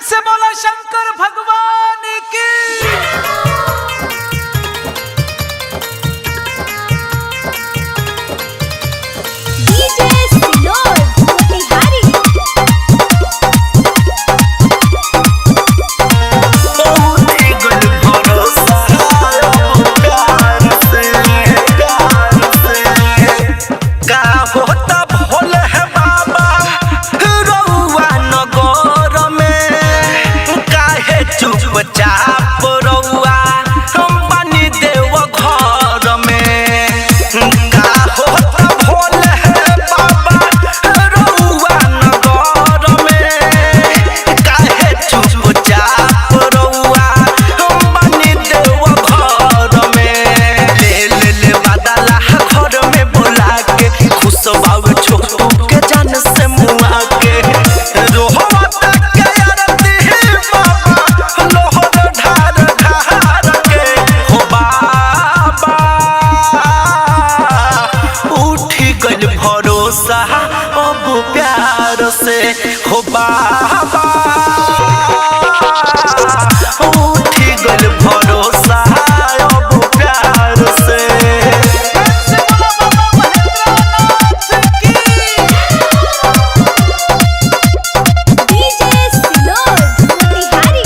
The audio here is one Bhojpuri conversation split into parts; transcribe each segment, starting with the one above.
से बोला शंकर भगवान की। DJ Sinor Motihari. का होता भोल है बाबा रउआ नगर में, काहे चुपचाप रउआ हम बनी देव घर में। का होता भोल है बाबा रउआ नगर में, काहे चुपचाप रउआ हम बनी देव घर में। ले ले ले बदला घर में बोला के खुश बाबू छोटू के जान से मुआ के रोहवा तक के आरती बाबा लोहर ढार ढार के। हो बाबा उठ गइल भरोसा अब प्यार से, हो बाबा उठ गइल भरोसा अब प्यार से। प्रेम से बोला बाबा महेंद्रनाथ की। DJ Sinor Motihari.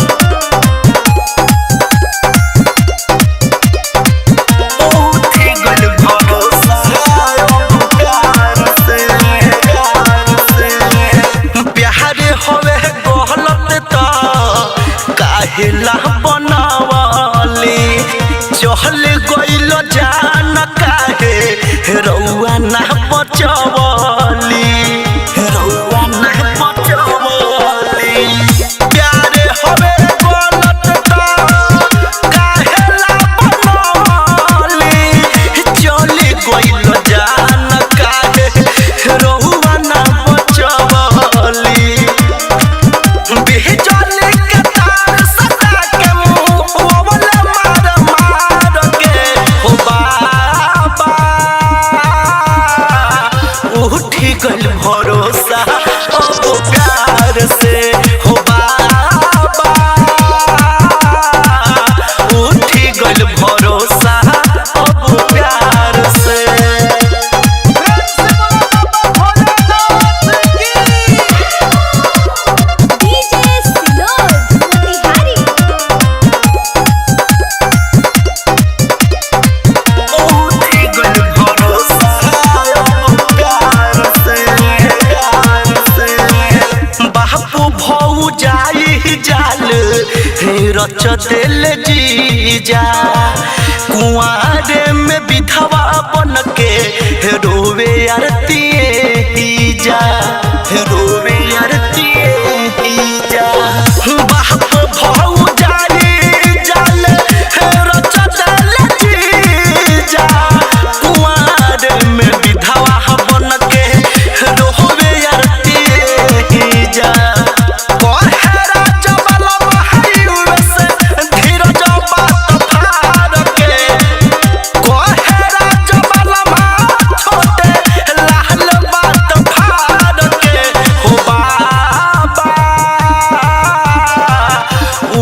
उठ गइल भरोसा अब प्यार से, प्यार से। प्यार होवे गलत त काहे ला बनावली, चहल गइल जान काहे रउआ ना बचवली, रउआ ना बचवली। प्यार होवे गलत त काहे ला बनवली, चली गइल जान काहे रउआ ना बचवली। बिजली के तार सटा के मुँह ओवले मार मार के। हो बाबा उठ गइल भरोसा अब प्यार से, हो बाबा उठ गइल भरोसा अब प्यार से। प्रेम से बोला बाबा भोलेनाथ की। DJ Sinor Motihari. उठ गइल भरोसा अब प्यार से, प्यार से। बापू भौ जाई जाल रच दिल जीजा, कुआरे में विधवा बन के रोवे आरती जा, रोवे आरती जा। बाप भौ जाई जाल रच दिल जीजा, कुआर में विधवा बन के रोवे आरती जा। कहे राजा वाला महायुर से धीरज बात फार के, कहे राजा वाला मा छोटे लाल बात फार के। हो बाबा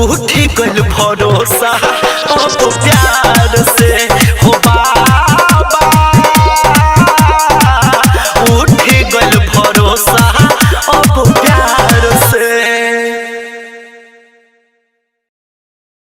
उठ गइल भरोसा अब प्यार